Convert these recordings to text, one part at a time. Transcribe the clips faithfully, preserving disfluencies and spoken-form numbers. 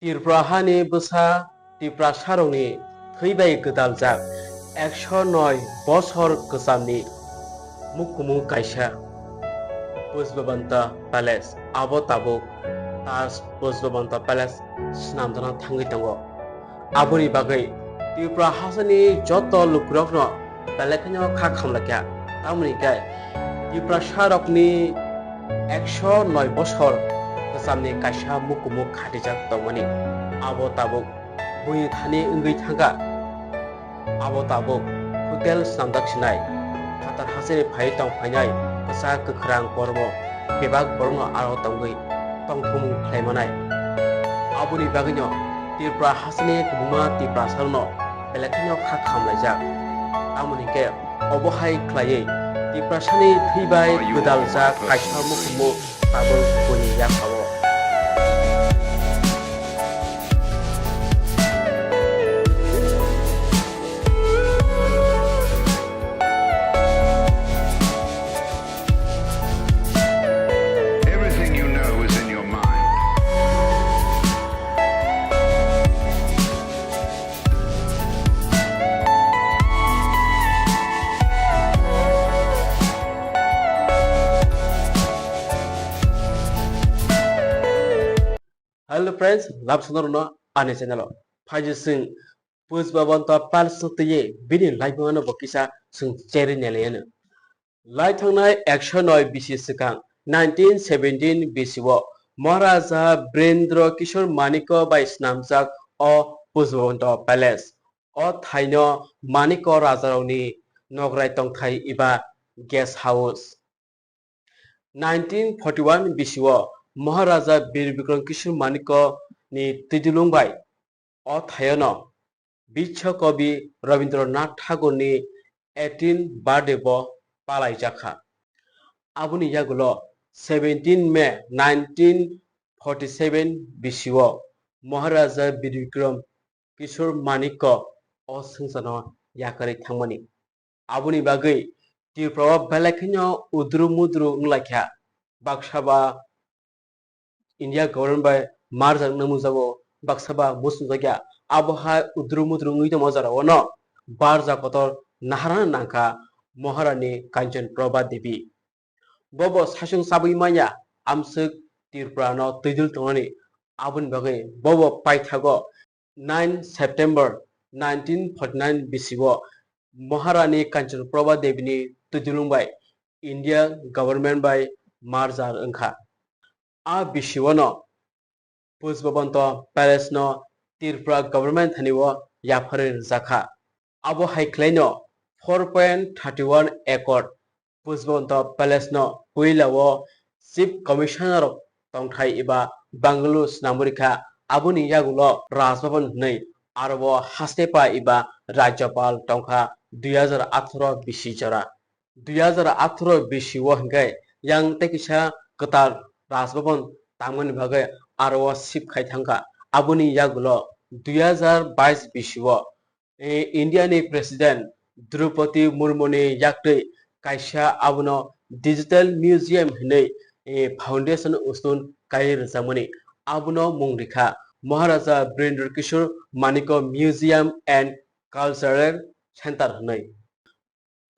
Tripura hani bwsa Tiprasarokni thwi bai gwdaljak ekso noi bosor kwchamni mukumu kaisa Pushpabanta Palace, abo tabuk Taj Pushpabanta Palace swnamjana thangwi tongo. Aboni bagwi Tripura hasteni joto lukurokno belai kheno kha khamlaikha. Tamoni khe Tiprasarokni ekso noi bosor kwchamni kaisa mukumu khatijak tongmani. Abo tabuk buini thani wngwi thangkha. Abo tabuk hotel swnamjak sinai. Phatar hasteni phai tong phainai kwchak kwkhrang kormo bebak borokno aro tongwi tongthumung khlai manai. Aboni bagwino Tripura hasteni kwbangma Tiprasarokno belai kheno kha khamlaijak. Tamoni khe obo hai khlaiwi Tiprasani thwi bai gwdaljak kaisa mukumu tabuk buini yaphao. Everything you know is in your mind. Hello friends, love sonor no ani channel o. Phaiji sing Pushpabanta Palace no twiwi bini laibuma no bo kisa sing cherwi nelai ano. Lai thangnai ekso noi bisi swkang, nineteen seventeen bisi o Maharaja Birendra Kishore Manikya bai swnamjak o Pushpabanta Palace. O thaino Manikya rajarokni nograi tongthai eba guest house. Nineteen forty one bisi o Maharaja Bir Bikram Kishore Manikya ni twidulung bai o thaiono Biswa Kabi Rabindranath Thakurni eighteen birthday bo palaijakha. Aboni yagulo seventeen May nineteen forty seven bisi o Maharaja Bir Bikram Kishore Manikya o swngcharno yakarwi thangmani. Aboni bagwi Tripura o belai kheno udru mudru wnglaikha. Baksa ba India government bai marjak nangmung jago, baksa ba muchungjakya. Abo hai udru mudru wngwi tongma jora o no barja kotor naharna nangkha Maharani Kanchan Prabha Devi. Bobo saichung chabwi manya amswk Tripura no twidul tongnani. Aboni bagwi bobo paithago nine September nineteen forty nine bisi o Maharani Kanchan Prabha Devi ni twidulung bai India government bai merger wngkha. A bisi o no Pushpabanta Palace no Tripura government thani o yapharwi rwjakha. Abo hai khlaino four point thirty one acre Pushpabanta Palace no puila o Chief Commissioner rok tongthai eba bungalow swnamwi rikha. Aboni yagulo Raj Bhavan hwnwi aro o haste pa eba Rajyapal tongkha dui hajar atharo bisi jora. Dui hajar atharo bisi o hinkhe yang tei kisa kwtal Raj Bhavan tangmani bagwi aro o shift khai thangkha. Aboni yagulo dui hajar bais bisi o, eh, India ni President Draupadi Murmu ni yaktwi kaisa abono Digital Museum hinwi, eh, foundation stone kaiwi rwjakmani. Abono mung rikha Maharaja Birendra Kishore Manikya Museum and Cultural Center hinwi.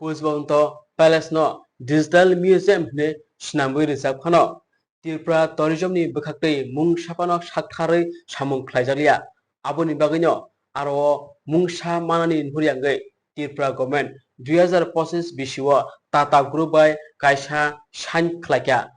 Pushpabanta Palace no Digital Museum hinwi swnamwi rijak phano Tripura tourism ni bwkhaktwi mung saphano saktharwi samung khlaijakliya. Aboni bagwino aro o mungsa manani nuhur yangwi Tripura government dui hajar pochis bisi o Tata Group bai kaisa sign khlaikha.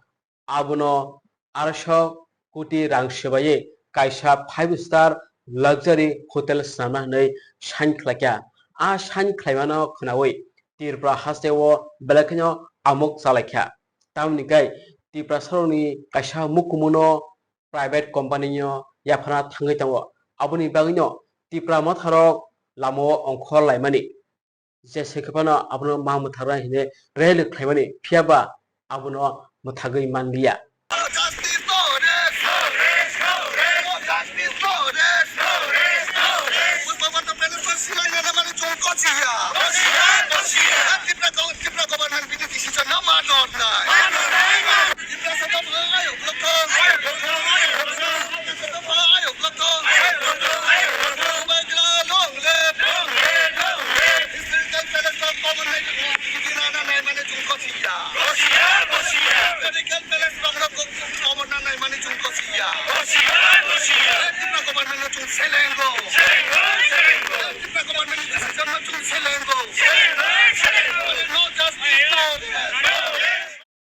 Abono arsho koti rang swbaiwi kaisa five star luxury hotel swnamna hinwi sign khlaikha. A sign khlaimano khwnawi Tripura haste o belai kheno amok chalaikha. Tamoni khe Tiprasarokni kaisa mukumuno private company no yaphana thangwi tongo. Aboni bagwino Tipra motharok lamao ongkhor laimani. Jesa khe phano abono ma mwthakna hinwi rally khlaimani, phiya ba abono mwthagwi manliya.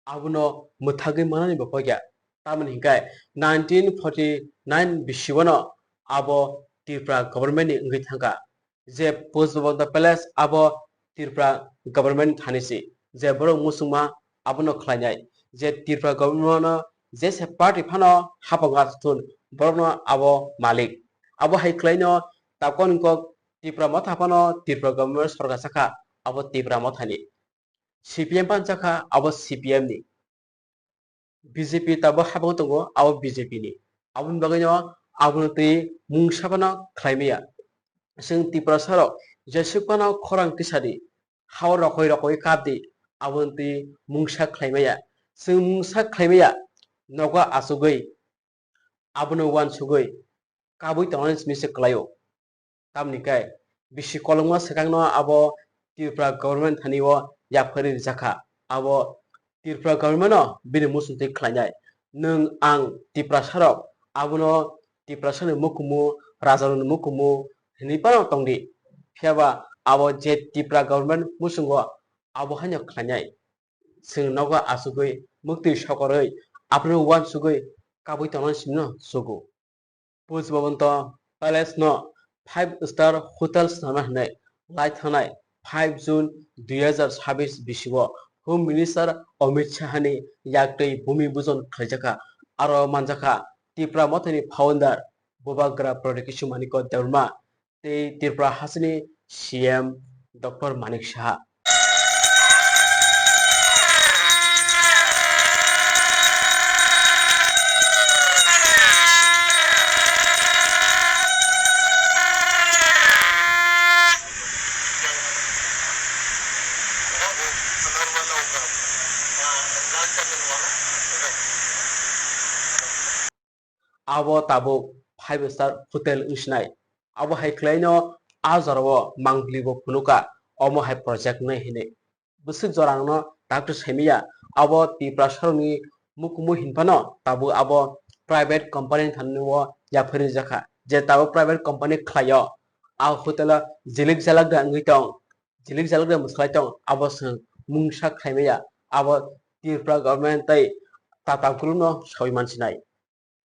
Abono mwthagwi manani bo kokya. Tamoni hinkhe nineteen forty nine bisiono abo Tripura government ni wngwi thangkha. Je Push Bhabanta Palace abo Tripura government thani si, je borok muchungma abono khlainai, je Tripura government no jesa party phano hapang athun borokno abo malik. Abo hai khlaino tabukni kok Tripura motha phano Tripura government sorkar sakha, abo Tripura mothani. C P M phano sakha, abo C P M ni. B J P tabuk hapang tongo, abo B J P ni. Aboni bagwino abono twi mungsa phano khlai maya. Chwng Tiprasa rok jesuk phano khorang tisadi, hao rokoi rokoi kapdi, abono twi mungsa khlai maya. Chwng mungsa khlai maya, nogo achugwi, abono uansugwi kabui tongnani simi se kwlaio. Tamni khe bisi kolokma swkangno abo Tripura government thani o yapharwi rijakha. Abo Tripura government no bini muchungtwi khlainai. Nwng ang Tiprasa rok abono Tiprasa ni mukumu, raja rokni mukumu hinwi phano tongdi. Phiya ba abo je Tripura government muchungo abo haino khlainai. Chwng nogo achugwi, muktwi sokorwi, abono uansugwi kabui tongnani simi no sugo. Push Bhabanta Palace no five star hotel swnamna hinwi lai thangnai five June dui hazar sabis bisingo Home Minister Amit Shah ni yaktwi bhumi pujon khlaijakha. Aro manjakha Tipra Mothani founder Bubagra Pradyot Kishore Manikya Debbarma tei Tripura hasteni C M Doctor Manik Saha. Abo tabuk five star hotel wngsinai. Abo hai khlaino a jorao mangpili bo phunukha, omo hai project wngnai hinwi. Bwswk jora ang no doctor saimaya, abo Tiprasa rokni mukumu hinphano tabuk abo private company thani o yapharwi rijakha. Je tabuk private company khlaio, a hotel o jilik jalak da wngwi tong, jilik jalak da mwslai tong, abo chwng mungsa khlaimaya, abo Tripura government tei Tata Group no sawi mansinai.